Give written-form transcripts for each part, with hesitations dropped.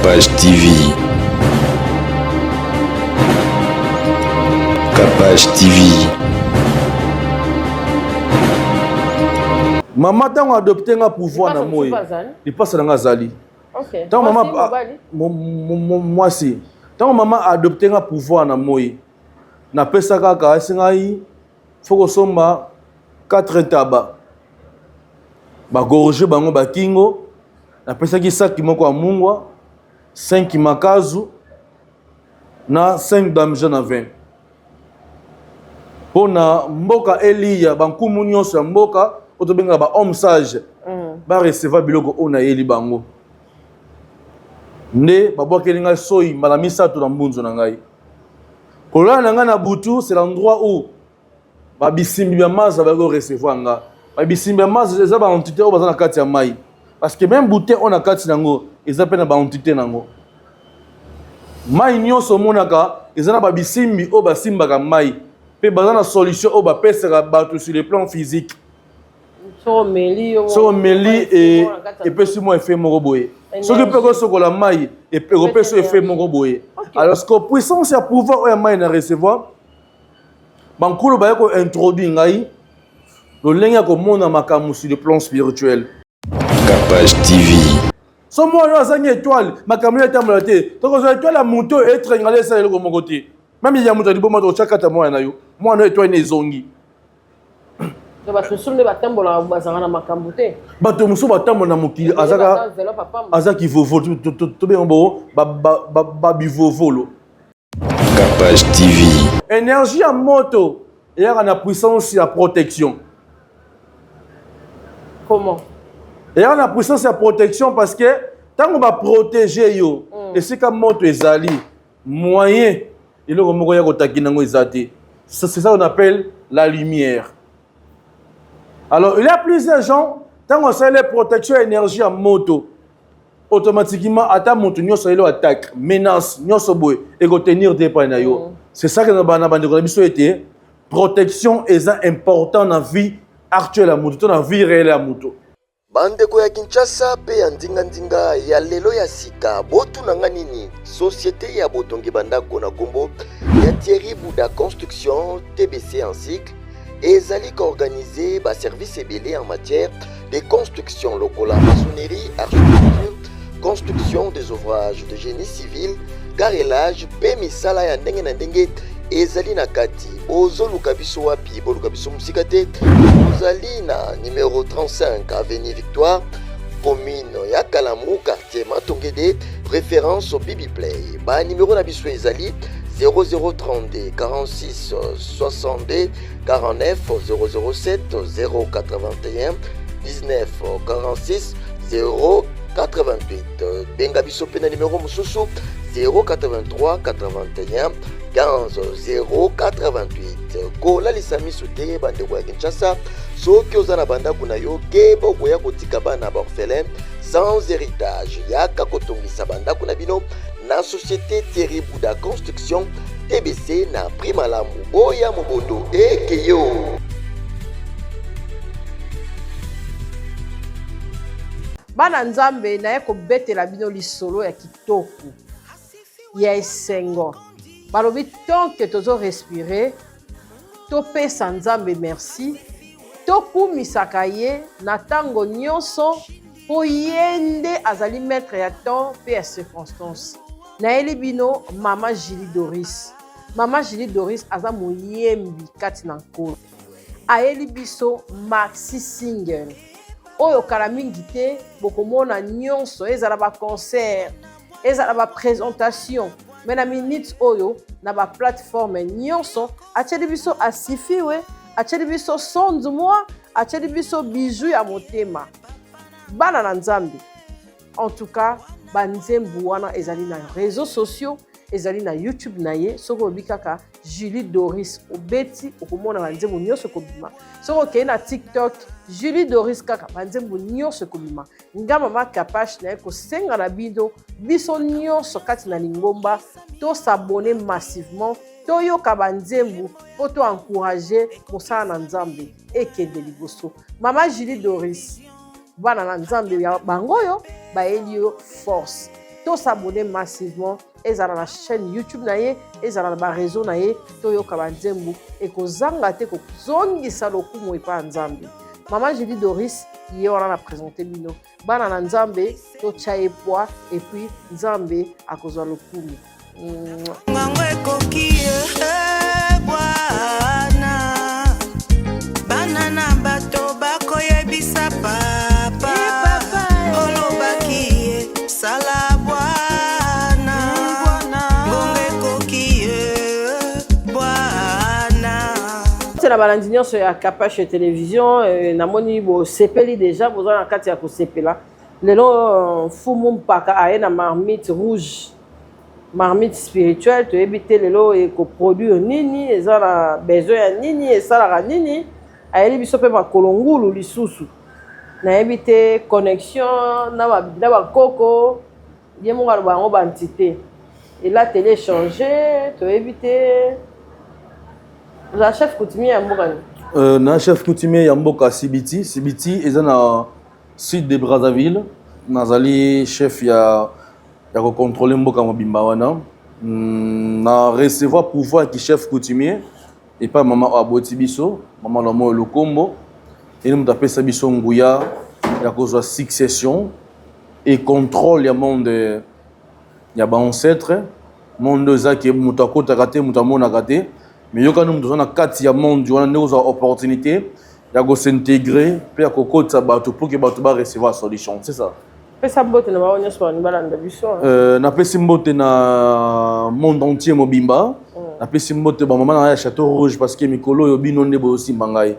Capage TV. Capage TV. Mama ntango adopte nga pouvoir na moi lipasa na nga azali ntango mama mwasi ntango mama adopte nga pouvoir na moi napesa kaka esi ngai fo kosomba 4 ntaba bagorge bango bakingo napesaki saki moko ya mungwa 5 makazu na 5 damja na 20 mpo na mboka eliya bankumu nyonso ya mboka oyo tobengaka ba homme sage mm. bareceva biloko oyo nayeli bango nde babwakeli ngai soi mbala misato na mbunzu na ngai kolala na ngai na butu c'est l'endroit où babisimbi ya maza bayaki korecevoir nga babisimbi ya maza eza baentité oyo baza na kati ya mai parce que même bouteille oyo na kati na yango eza mpe na baentité na yango mai nyonso omonaka eza na babisimbi oyo basimbaka mai mpe baza na solution oyo bapesaka bato sur le plan physique soki omeli epesi mwa effet moko boye soki mpe okosokola mai ekopesa effet moko boye alors que puissance ya pouvoir oyo ya mai na recevoir bankulu baye ko introduire ngai lolenge ya komona makambo sur le plan spirituel. Capage TV. So mwana oyo azangi étoile, makambo oyo etambola te. Tokozwa étoile ya moto oyo etrengale esala eloko moko te. Meme ya moto ya liboma tokotya kata mwana na yo. Mwana oyo étoile na ezongi. Bato mosusu nde batambolaka bazalaka na makambo te. Bato mosusu batambola na mokili azaka aza kivovolo tobenga bongo babivovolo. Capage TV. Énergie ya moto eyaka na puissance ya protection. Comment? Eyaka na puissance ya protection parce que ntango baprotege yo mm. esika moto ezali moyen eloko moko ya kotakina yango eza te. C'est ça qu'on appelle la lumière. Alors, il y a plusieurs gens, ntango asali protection ya énergie ya moto automatiquement ata moto nyonso ayelo attaque menace nyonso boye ekotenir te epai na yo mm. c'est ça que na bandeko na biso ete protection eza important na vie actuelle ya moto to na vie réelle ya moto. Bandeko ya Kinshasa pe ya nzinga-nzinga ya lelo ya sika, botuna nga nini? Societe ya botongi ba ndako na kombo ya Thierry Bouda Construction, TBC en cycle, ezali ko organiser ba services ebele en matière de construction lokola maçonnerie, architecture, construction des ouvrages de génie civil, carrelage pe misala ya ndenge na ndenge ezali na kati. Bozoluka biso wapi? Boluka biso mosika te. Tozali na numero 35 avenue Victoire, commune ya Kalamu, quartier Matongede, référence Bibi Play. Ba numéro na biso ezali 0032 46 62 49 007 081 19 46 088. Benga biso pe na numero mosusu 083 81 15 088. Kolalisa miso te bandeko ya Kinshasa, soki oza na bandako na yo keba okoya kotika bana ba orphelin sans héritage. Yaka kotongisa bandako na bino na société Thierry Bouda Construction TBC na prix malamu. Boya mobondo ekeyo. Bana Nzambe, naye kobetela bino lisolo ya kitoko ya esengo. Balobi tant que tozo respirer, topesa Nzambe merci, tokumisaka ye na tango nyonso mpo ye nde azali maître ya temps mpe ya circonstance. Nayeli bino mama Julie Doris. Mama Julie Doris aza moyembi kati na Nkolo. Ayeli biso maxi single oyo kala mingi te bokomona nyonso, ezala ba concert, ezala ba présentation, mais na minute oyo na ba plateforme nyonso atieli biso asifiwe, atieli biso sonde moi, atieli biso bijou ya motema. Bana na Nzambe, en tout cas ba nzembo wana ezali na réseaux sociaux, ezali na YouTube na ye. Soki olobi kaka Julie Doris obeti, okomona ba nzembo nyonso ekobima. Soki okei na TikTok Julie Doris kaka ba nzembo nyonso ekobima. Nga mama Kapash naye kosenga na bino biso nyonso kati na lingomba to s'abonner massivement, toyoka ba nzembo po to encourager mosala na Nzambe ekende liboso. Mama Julie Doris, bana na Nzambe ya bango oyo bayeli yo force. Tos'abonner massivement, ezala na chaîne YouTube na ye, ezala na baréseau na ye. Toyoka banzembo, ekozanga te kozongisa lokumu epai ya Nzambe. Mama Julie Doris ye wana na présente bino, bana na Nzambe. Totya ye poids et puis Nzambe akozwa lokumu. Ngango ekoki bwana, bana na bato bakoyebisa papa olobaki ye sala bwana, ngonga ekoki bwana. Na balandi nyonso ya Kapashe Télévision, namoni bosepeli déjà, boza na kati ya kosepela. Lelo Mfumu Mpaka aye na marmite rouge, marmite spirituelle. Toyebi te lelo ekoproduire nini, eza na besoin ya nini, esalaka nini. Ayeli biso mpe makolo ngulu lisusu. Nayebi te connexion na bakoko ye moko aloba yango, baentité elateli échange. Toyebi te, oza chef coutumier ya mboka nini? Na chef coutumier ya mboka Sibiti. Sibiti eza na sud de Brazzaville. Nazali chef ya kocontrôle mboka mobimba wana. Na recevoir pouvoir ki chef coutumier epai mama oyo aboti biso, mama na moyo Lukombo. Eni moto apesa biso nguya ya kozwa succession et contrôle ya monde ya baancêtre. Monde oyo ezaki moto akotaka te, moto amonaka te, mais yokani moto oza na kati ya monde wana nde kozwa opportunité ya kos'intégrer mpe ya kokotisa bato pour que bato barecevoir solution, c'est ça. Pesa mbote na bango nyonso balingi balanda biso. Napesi mbote na monde entier mobimba. Napesi mbote bamama na ngai ya Château Rouge, parce que mikolo oyo bino nde bozosimba ngai.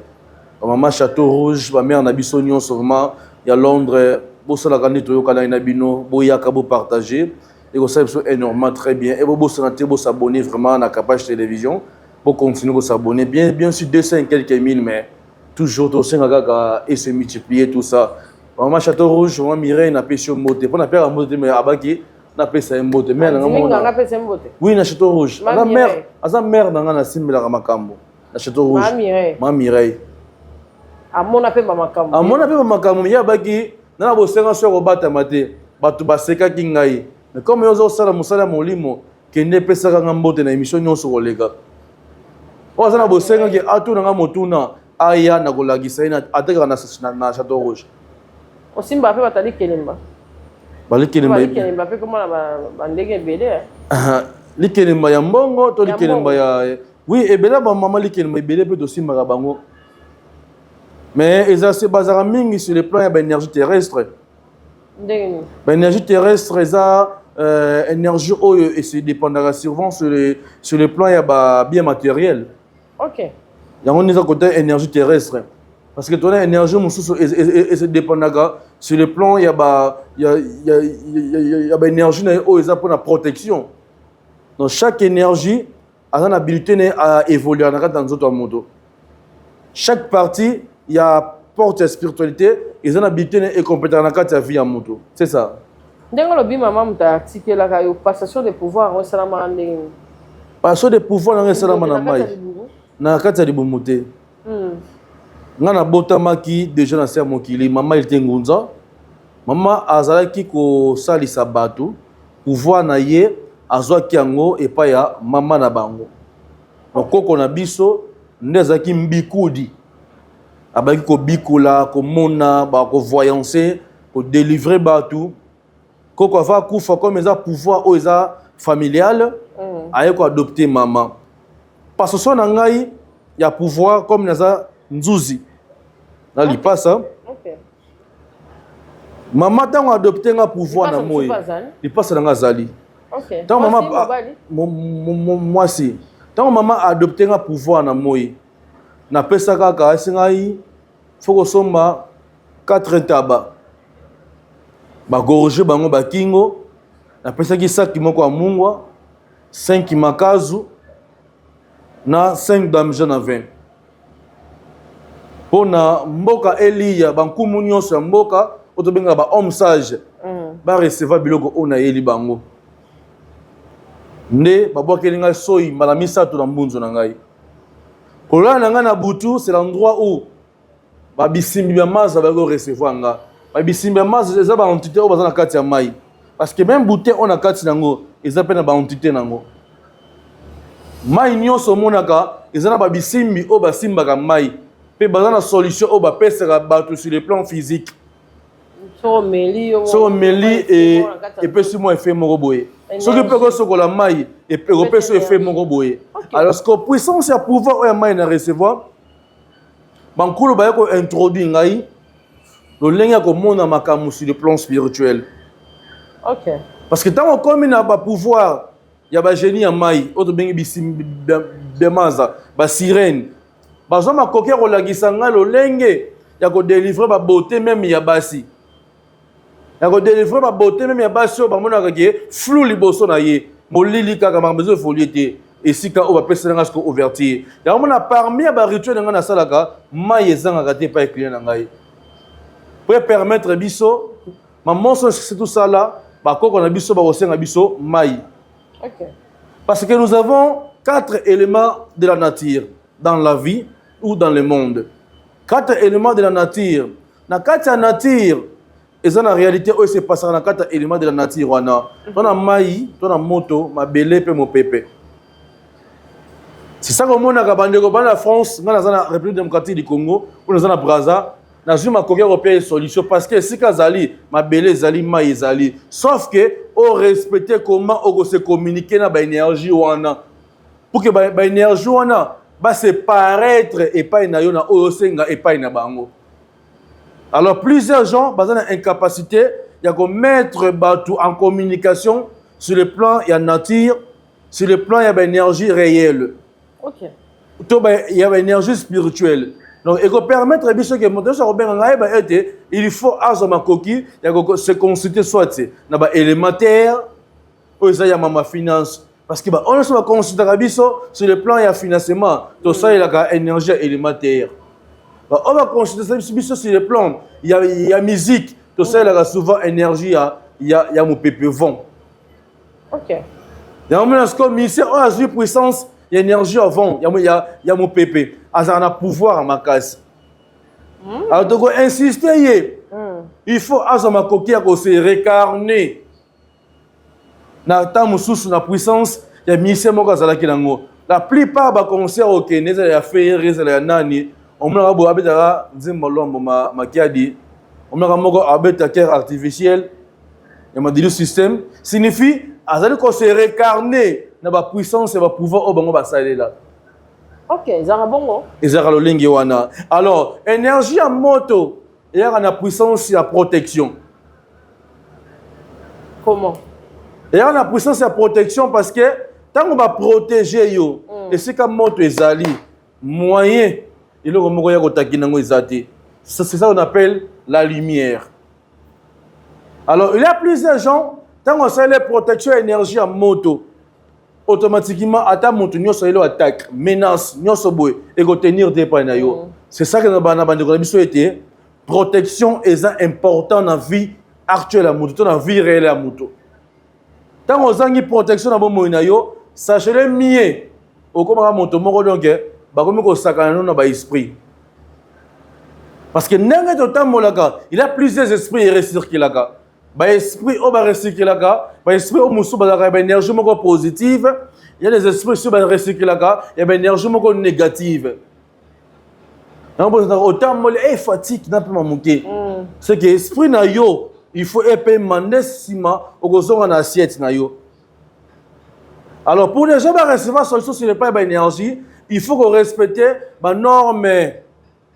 Bamama Château Rouge, bamare na biso nyonso vraiment ya Londres, bosalaka nde toyokanaki na bino. Boyaka, bopartage, ekosala biso énormément très bien. E bobosana te bos'abonner vraiment na Capage Télévision. Bocontinue kos'abonner bien, bien sûr, 200 et quelques mille, mais toujours tosenga kaka et se multiplier, tout ça. Mama Château Rouge, mama Mireille, napesi yo mbote mpo napeka mbote te, mais abaki napesa ye mbote, mare nanga moko. Napesa ye mbote. Oui, na Château Rouge. Aza mare, aza mare na nga, nasimbelaka makambo na Château Rouge. Ma Mireille. Amona mpe bamakambo. Amona mpe bamakambo. Ye abaki nana bosenga so ya kobatama te, bato basekaki ngai, mais comme yo ozosala mosala ya molimo, kende epesaka nga mbote na émission nyonso koleka. Oyo aza na bosengaki atuna nga motuna, aya na kolakisa ye. Atekaka na Château Rouge. Osimba mpe bato likelemba? Balikelemba. Likelemba mpe komona bandenge ebele. Likelemba ya mbongo to likelemba ya, oui, ebele. Bamama likelemba ebele mpe tosimbaka bango, mais eza se bazalaka mingi sur le plan ya baénergie terrestre. Ndenge nini? Baénergie terrestre eza énergie oyo ese dépendaka souvent sur le plan ya babien matériel. Yango nde eza côté énergie terrestre, parce que tona énergie mosusu ese dépendaka sur le plan ya ba ya, ya, ya, ya, ya baénergie na ye oyo eza mpona protection. Donc chaque énergie aza na habilité ne aévoluer na kati ya nzoto ya moto. Chaque partie ya porte ya spiritualité eza na habilité ne ekompétaka na kati ya vie ya moto, c'est ça. Ndenge olobi mama moto atikelaka yo, passation de pouvoir yango esalamaka ndenge nini? Passation de pouvoir nanga esalama na mai na kati ya libumu te. Nga nabotamaki déjà na se ya mokili. Mama elite ngunza, mama azalaki kosalisa bato. Pouvoir na ye azwaki yango epai ya mama na bango, bakoko na biso, nde azalaki mbikudi, abaki kobikola, komona, bakovoyance, kodélivrer bato. Koko ava akufa, comme eza pouvoir oyo eza familial, aye koadopter mama. Passation na ngai ya pouvoir, comme naza nzuzi na lipasa, mama ntango adopte nga pouvoir na moi, lipasa na nga azali. Ntango mama mwasi, ntango mama adopte nga pouvoir na moi, napesa kaka esi ngai fo kosomba 4 ntaba, bagorge bango bakingo. Napesaki saki moko ya mungwa, 5 makazu na 5 damja na 20 mpo na mboka eliya. Bankumu nyonso ya mboka oyo tobengaka ba homme sage barecevoir biloko oyo nayeli bango. Nde babwakeli ngai soi mbala misato na mbunzu na ngai. Kolala na ngai na butu, c'est l'endroit où babisimbi ya maza bayaki korecevoir nga. Babisimbi ya maza eza baentité oyo baza na kati ya mai. Parce que même bouteille oyo na kati nango eza mpe na baentité nango. Mai nyonso omonaka eza na babisimbi oyo basimbaka mai mpe baza na solution oyo bapesaka bato sur le plan physique. Soki omeli epesi mwa effet moko boye, soki mpe okosokola mai ekopesa effet moko boye. Alors que puissance ya pouvoir oyo ya mai na recevoir, bankulu baye kointroduire ngai lolenge ya komona makambo sur le plan spirituel. Parce que ntango okomi na bapouvoir ya bagénie ya mai oyo tobengi bisimbi bemaza, basirène, bazwa makoki ya kolakisa ngai lolenge ya kodélivrer babeauté même ya basi, ya kodélivrer babeauté même ya basi oyo bamonaka ke flou liboso na ye, molili kaka, makambo ezo évoluer te. Esika oyo bapesela ngai siko ouverture yango, mona parmi ya barituel na ngai nasalaka, mai ezangaka te epai client na ngai po permettre biso mamonso se tosala. Bakoko na biso bakosenga biso mai. Parce que nous avons quatre éléments de la nature dans la vie ou dans le monde. Quatre éléments de la nature. Na kati ya nature, eza na réalité oyo se passaka na kati ya élément de la nature wana. To na mai, to na moto, mabele mpe mopepe. C'est ça komonaka bandeko bana na France, nga naza na République démocratique du Congo, oyo naza na Brazza, nazwi makoki ya kopia ye solution parce que esika azali, mabele ezali, mai ezali. Sauf que orespecte comment okose communiquer na baénergie wana pour que baénergie wana base paraître epai na yo na oyo osenga epai na bango. Alors plusieurs gens baza na incapacité ya komettre bato en communication sur le plan ya nature, sur le plan ya baénergie réelle to ya baénergie spirituelle. Donc ekopermettre biso ke moto nyonso akobenga ngai ayeba ete il faut azwa makoki ya se consulter soit na baélémentaire oyo eza ya mama finance, parce que baoyo nyonso baconsultaka biso sur le plan ya financement, tosalelaka énergie ya élémentaire. Baoyo baconsultaka biso sur le plan ya musique, tosalelaka souvent énergie ya mopepe, vent. Yango mona sikoyo musicien oyo azwi puissance ya énergie ya vent, ya mopepe, azala na pouvoir ya makasi. Alors toko-insiste ye, il faut azwa makoki ya kose réincarner na ntango mosusu na puissance ya musicien moko azalaki nango. La plupart baconcert okende, ezala ya Ferre, ezala ya nani, omonaka boye abetaka nzembo Lwambo Makiadi, omonaka moko abeta cœur artificiel ya Madilu Système, signifie azali kose réincarner na bapuissance ya bapouvoir oyo bango basalela. Ok, ezalaka bongo. Ezalaka lolenge wana. Alors énergie ya moto eyaka na puissance ya protection. Comment? Eyaka na puissance ya protection parce que ntango baprotege yo, esika moto ezali, moyen eloko moko ya kotaki nango eza te. C'est ça qu'on appelle la lumière. Alors il y a plusieurs gens, ntango osaleli protection ya énergie ya moto, automatiquement ata moto nyonso ayeli attaque, menace nyonso boye, ekotenir te epai na yo. C'est ça que na bana bandeko na biso ete protection eza important na vie actuelle ya moto to na vie réelle ya moto. Ntango ozangi protection na bomoi na yo, sachez-le mieux, okomaka moto moko donc bakomi kosakana no na baesprit, parce que ndenge totambolaka, il y a plusieurs esprits erecirculaka. Baesprit oyo barecirculaka, baesprit oyo mosusu bazalaka ya baénergie moko positive, il y a des esprits oyo barecirculaka ya baénergie moko négative. Yango bozalaka otamboli e fatigue na mpema moke, c'est que esprit na yo il faut epema nde nsima okozonga na assiette na yo. Alors pour les gens barecevoir solution sur le plan ya baénergie, il faut korespecte banorme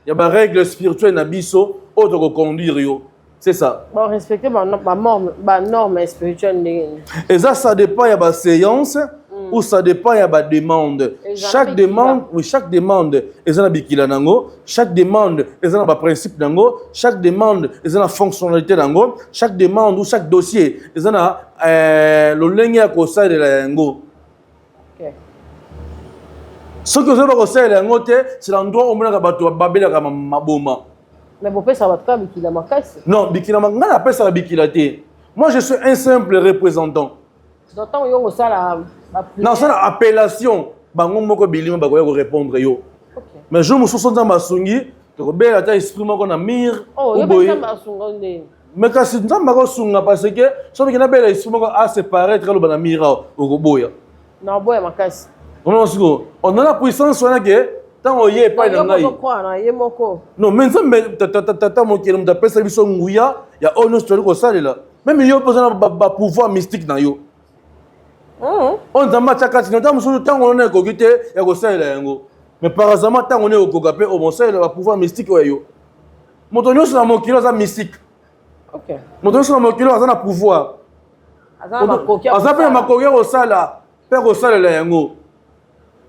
ya barègle spirituelle na biso oyo tokoconduire yo, c'est ça. Bon, respecter banorme spirituelle ndenge nini? Eza ça dépend ya baséance ou ça dépend ya bademande. Chaque demande, oui, chaque demande eza na bikila nango, chaque demande eza na baprincipe nango, chaque demande eza na fonctionnalité nango, chaque demande ou chaque dossier eza na lolenge ya kosalela yango. Soki ozoyeba kosalela yango te, c'est l'endroit omonaka bato babelaka maboma. Mais bopesaka bato kaka bikila makasi? Non, bikila, ngai napesaka bikila te. Moi, je suis un simple représentant. Donc ntango yo kosala? Nasala appellation, bango moko bilima bakoya korépondre yo. Mais jour mosusu, Nzambe asungi, tokobela ata esprit moko na mire. Oboye. Mais kasi Nzambe akosunga, parce que soki nabela esprit moko ase paraître, aloba na mira, okoboya. Naboya makasi. Omona sikoyo, on a la puissance wana ke ntango oye epai na ngai. Croire na ye moko. Non, mais Nzambe Tata mokili, moto apesa biso nguya ya oyo nyonso tozali kosalela. Même yo mpo oza na bapouvoir mystique na yo oyo Nzambe atya kati na ntango mosusu, ntango wana ekoki te ya kosalela yango, mais par hasard ntango wana ekokoka mpe omosalela bapouvoir mystique oyo yo. Moto nyonso na mokili aza mystique. Moto nyonso na mokili aza na pouvoir. Aza na makoki ya Aza mpe na kosala. Makoki ya kosala mpe kosalela yango.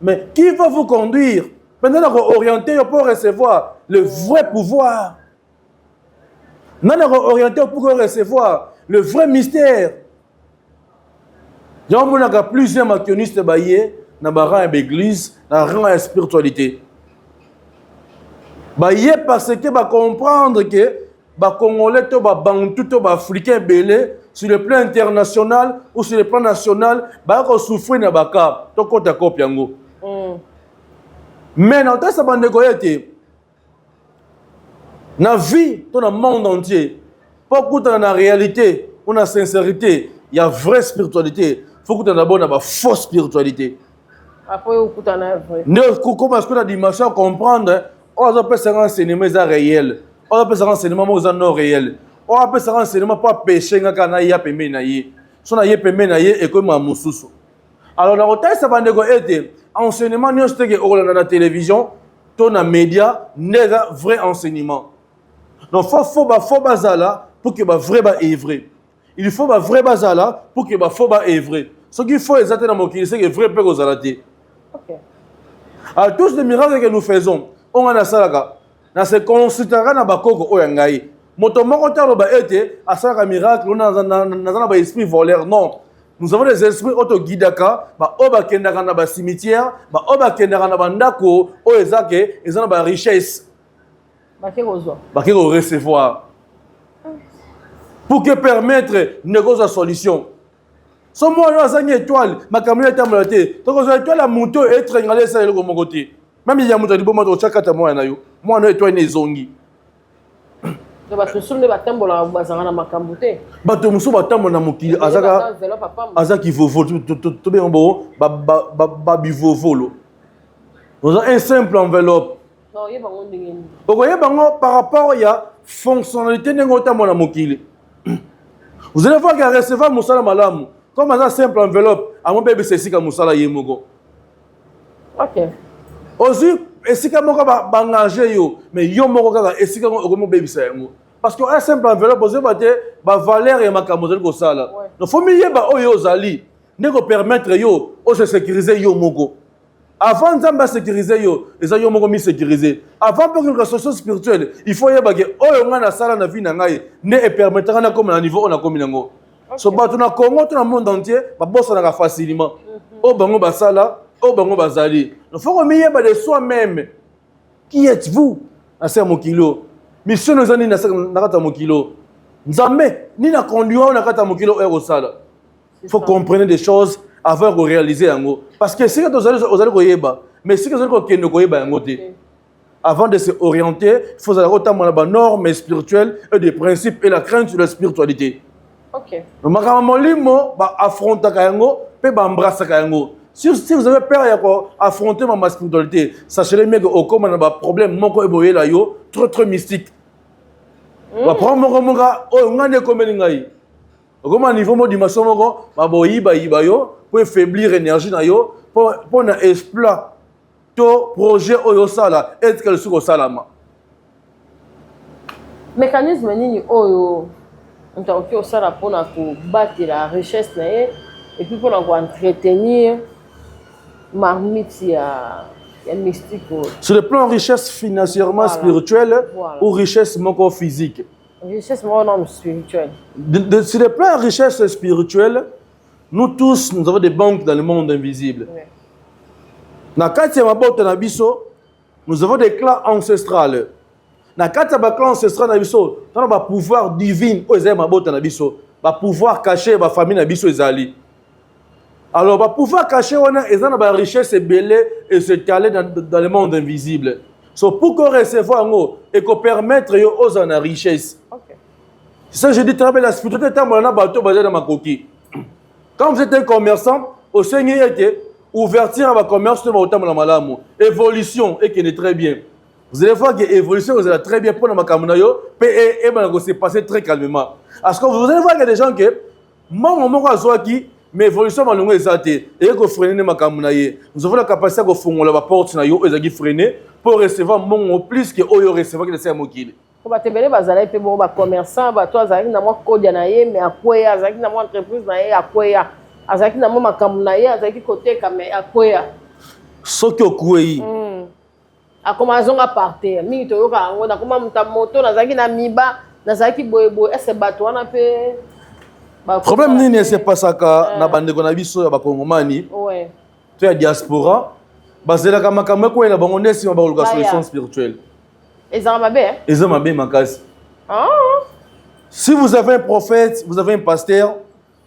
Mais qui va vous conduire mpenza na koorienter yo pour recevoir le vrai pouvoir? Nani akoorienter yo pour recevoir le vrai mystère? Yango omonaka plusieurs makioniste baye na barang ya baeglise, na rang ya spiritualité baye, parce que bacomprendre que Bacongolais to Babantu to Baafricain ebele, sur le plan international ou sur le plan national, baya kosouffrir na baka tokɔta kope yango. Mais na otasa bandeko ye te, na vie to na monde entier, mpo kutana na réalité ou na sincérité ya vraie spiritualité, faut kutana d'abord na bafausse spiritualité. Après okutana vrai. Nde kokoma sikoyo na dimension ya comprendre oyo azopesanga enseignement eza réel, oyo azopesanga enseignement moko eza non réel, oyo apesanga enseignement mpo apeshe nga kaka naya pembeni na ye. So na ye pembeni na ye, ekoyema mosusu. Alors nakotalisa bandeko ete enseignement nyonso teke okolanda na télévision to na média nde eza vrai enseignement. Donc faut bafaux bazala pour que bavrai baœuvre. Il faut bavrai bazala pour que bafaux baœuvre. Soki faux eza te na mokili, c'est que vrai mpe kozala te. Alors tous les miracles que nous faisons, oyo ngai nasalaka, na se consultaka na bakoko oyo ya ngai. Moto moko te aloba ete asalaka miracle oyo naza na baesprit voleur. Non, nous avons des esprits oyo toguidaka, baoyo bakendaka na bacimetière, baoyo bakendaka na bandako oyo eza ke eza na barichesse. Bake kozwa. Bake korecevoir pour que permettre ndeko ozwa solution. So mwana oyo azangi étoile, makambo oyo etambola te. Tokozwa étoile ya moto oyo etrengala, esala eloko moko te. Même ya moto ya liboma, tokotya kata mwana na yo, mwana oyo étoile na ezongi. To bato mosusu nde batambolaka, bazalaka na makambo te. Bato mosusu batambola na mokili, azaka enveloppe apamba. Aza kivovolo, tobenga bongo babivovolo. Oza un simple enveloppe. Oyeba yango ndenge nini? Okoyeba yango par rapport ya fonctionnalité, ndenge otambola na mokili. Vous allez voir que recevoir mosala malamu, comme aza simple enveloppe, yango mpe ebisa esika mosala ye moko. Ozwi esika moko, baengage yo, mais yo moko kaka esika yango okomi obebisa yango, parce que un simple enveloppe, ozoyeba te bavaleur ya makambo ozali kosala. Donc faut miyeba oyo ozali nde kopermettre yo ose sécuriser yo moko. Avant Nzambe asécuriser yo, eza yo moko misécuriser. Avant mpo koluka solution spirituelle, il faut oyeba ke oyo ngai nasala na vie na ngai nde epermettraka nakóma na niveau oyo nakomi nango. So bato na Congo to na monde entier babosanaka facilement oyo bango basala, oyo bango bazali. Donc faut komiyeba de soi même. Qui êtes-vous na se ya mokili oyo? Mission eza nini na kati ya mokili oyo? Nzambe nini aconduire oyo na kati ya mokili oyo kosala? Faut comprendre des choses avant de réaliser yango, parce que esika tozali, ozali koyeba, mais esika ozali kokende, koyeba yango te. Avant de se orienter, il faut ozala kotambola na banormes spirituelles et des principes et la crainte de la spiritualité. Makambo molimo, baaffrontaka yango mpe baembrassaka yango. Si vous avez peur ya koaffronter ma spiritualité, sachez-le mieux que okóma na baproblème moko eboyela yo trop trop mystique, baproblème moko moko oyo ngai nde ekomeli ngai. Okoma niveau mo dimension moko, baboyibayiba yo po affaiblir énergie na yo, mpo na exploit to projet oyo osala etikala soki osalama. Mécanisme nini oyo moto akoki kosala mpona kobatela richesse na ye et puis mpona koentretenir marmite ya mystique oyo? Sur le plan richesse financièrement, spirituelle ou richesse moko physique? Richesse moko nano spirituelle. Sur le plan richesse spirituelle, nous tous, nous avons des banques dans le monde invisible. Na kati ya mabota na biso, nous avons des clans ancestrales. Na kati ya baclan ancestral na biso, tona bapouvoir divine oyo ezali mabota na biso, bapouvoir caché ya bafamille na biso ezali. Alors bapouvoir caché wana eza na barichesse ebele et s'étaler dans le monde invisible. So pour que recevoir yango ekopermettre yo ozala na richesse. C'est ça je dis très bien, la spiritualité etambola na bato baza na makoki. Quand vous êtes un commerçant, osengi ete ouverture ya bacommerce to bakotambola malamu, évolution ekende très bien. Vous allez voir que évolution ezala très bien mpona makambo na yo mpe ebanda kose passer très calmement. Parce que vous allez voir que des gens que mbongo moko azwaki, mais évolution malongo eza te, eye kofreiner nde makambo na ye. Nous avons la capacité ya kofongola baporte na yo oyo ezalaki freiné mpo recevoir mbongo plus que oyo recevaki na se ya mokili. Po bato ebele bazalaki mpe bongo, bacommerçant, bato azalaki na mwa kodia na ye mais akweya, azalaki na mwa entreprise na ye akweya, azalaki na mwa makambo na ye, azalaki koteka mais akweya. Soki okwei, Akoma azonga par terre. Mingi toyoka yango, nakoma moto ya moto, nazalaki na miba, nazalaki boyeboye. Ese bato wana mpe problème nini esepasaka na bandeko na biso ya bakongomani to ya diaspora? Bazelaka makambo ekweyela bango nde nsima bakoluka solution spirituelle. Ezalaka mabe. Eza mabe makasi. Si vous avez un prophète, vous avez un pasteur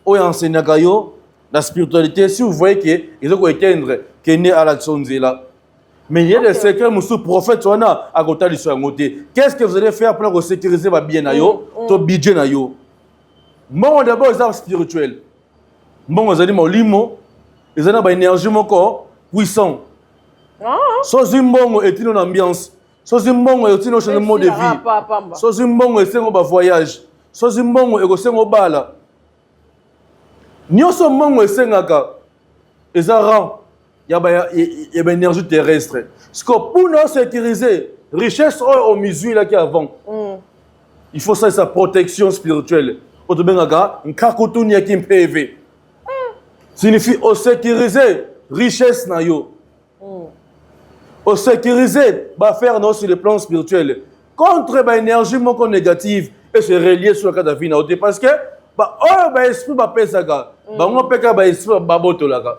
oyo enseignaka yo la spiritualité, si vous voyez que eza koéteindre, kende alakisa nzela. Mais il y a des secrets mosusu prophète wana akotalisa yango te. Qu'est-ce que vous allez faire mpona kosécuriser babien na yo to budget na yo? Mbongo d'abord eza spirituel. Mbongo ezali molimo, eza na baénergie moko puissant. So ozwi mbongo, etino na ambiance. So ozwi mbongo, etino ochange mode de vie. So ozwi mbongo, esengo bavoyage. So ozwi mbongo, ekosenga obala nyonso. Mbongo esengaka eza rang ya baénergie terrestre. Siko mpona osécuriser richesse oyo omizwilaki avant, il faut salisa protection spirituelle oyo tobengaka nkakutuni ya kimpeve. Signifie osécuriser richesse na yo, osécuriser baaffaire na yo sur le plan spirituel contre baénergie moko négative et se relier sur la kati ya vie na yo te, parce que oyo baesprit bapesaka bango mpe kaka baesprit babotolaka.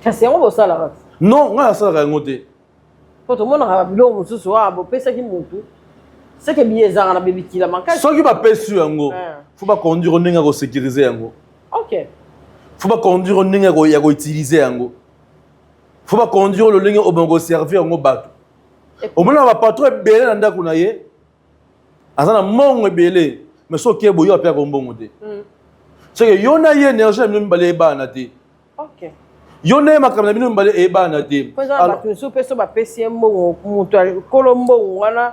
Kasi yango bosalaka? Non, ngai nasalaka yango te. Po tomonaka biloko mosusu wana bopesaki motu, seke biye ezalaka na bebikila makasi. Soki bapesi yango, faut baconduire ndenge ya kosécuriser yango. Faut baconduire ndenge ya koutiliser yango. Faut baconduire lolenge oyo koservir yango bato. Omona bapatron ebele na ndako na ye, aza na mbongo ebele, mais soki okeye boye, apiaka mbongo te. Seke yo na ye, énergie na bino mibale eyebana te. Yo na ye, makambo na bino mibale eyebana te. Po eza na bato mosusu mpe so bapesi ye mbongo, moto akolo mbongo wana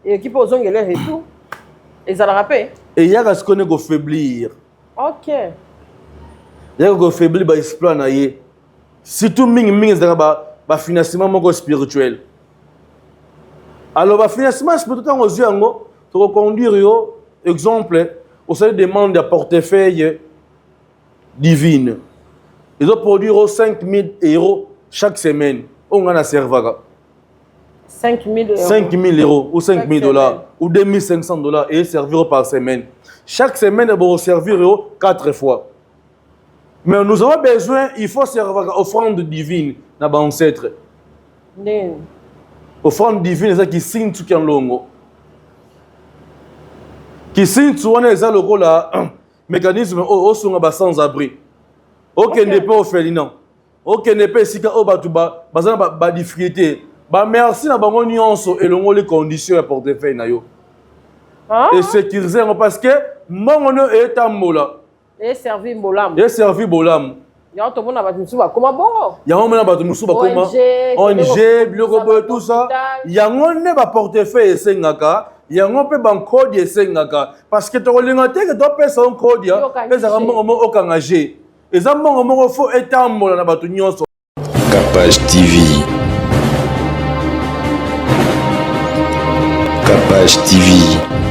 ekoki mpe ozongela retour, ezalaka mpe. Eyaka sikoyo nde kofaiblir. Eyaka kofaiblir baexploit na ye. Surtout mingimingi ezalaka bafinancement moko spirituel. Alors bafinancement spirituel, ntango ozwi yango, tokoconduire yo. Exemple, osali demande ya portefeuille divine, ezoproduire o 5000 euros chaque semaine, oyo ngai naservaka. 5000 euros. 5000 euros ou 5000 Chaque dollars semaine. Ou 2500 dollars et servir par semaine. Chaque semaine, bon, servir yo quatre fois. Mais nous avons besoin, il faut servir offrande divine na ba ancêtre. Ndenge? Offrande divine eza kisintu kya longo. Kisintu wana eza lokola mécanisme oyo osunga ba sans abri. Okende mpe orphelinat. Okende mpe esika oyo bato baza na badifficulté, bamerci na bango nyonso elongoli condition ya portefeuille na yo. Esécuriser yango, parce que mbongo no etambola. Eservi bolamu. Eservi bolamu. Yango tomona bato mosusu bakoma bongo. Yango mona bato mosusu bakoma ONG, biloko boye, tout ça. Yango nde baportefeuille esengaka yango mpe bankodi esengaka, parce que tokolinga te ke topesa yo nkodi ezalaka mbongo moko okanga g. Eza mbongo moko faut etambola na bato nyonso. Capage TV. Capage TV.